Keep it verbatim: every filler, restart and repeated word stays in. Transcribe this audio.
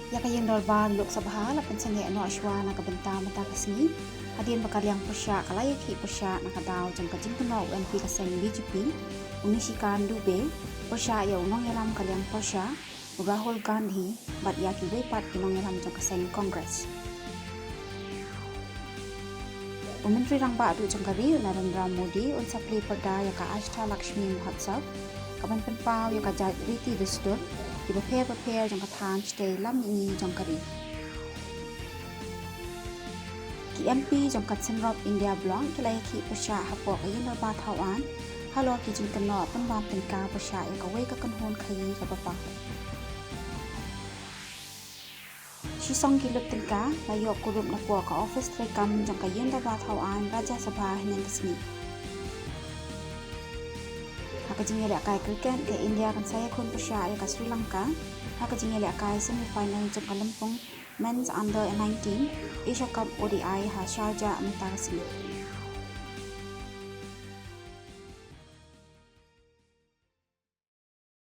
Ïa ka ïing dorbar Lok Sabha la pynsangeh noh shuwa na ka bynta mynta ka sngi, hadien ba ka liang pyrshah ka la ïakhih pyrshah na ka daw jong ka jingkynnoh u MP ka seng BJP, u Nishikant Dubey, pyrshah ïa u nongïalam ka liang pyrshah, u Rahul Gandhi, bad ïa kiwei pat ki nongïalam jong ka seng Congress. U Myntri Rangbah duh jong ka ri, u Narendra Modi, un sa plie pyrda ïa ka Ashtalakshmi Mahotsav, kaban pynpaw ïa ka jait riti dustur kiba pher bapher jong ka thaiñ shatei lam mihngi jong ka ri. Ki MP jong ka Synrop India Bloc ki la ïakhih pyrshah hapoh ka ïing dorbar thaw aiñ halor ki jingkynnoh pynbam tyngka pyrshah ïa kawei ka kynhun khaïi kaba pang. Shisong ki lut tyngka la ïoh kurup napoh ka ophis treikam jong ka ïing dorbar thaw aiñ Rajya Sabha hynne ka sngi. Ha ka jingïalehkai cricket, ka India kan sa ïakhun pyrshah ïa ka Sri Lanka ha ka jingïalehkai semi final jong ka lympung Men's Under nineteen Asia Cup ODI ha Sharjah mynta ka sngi.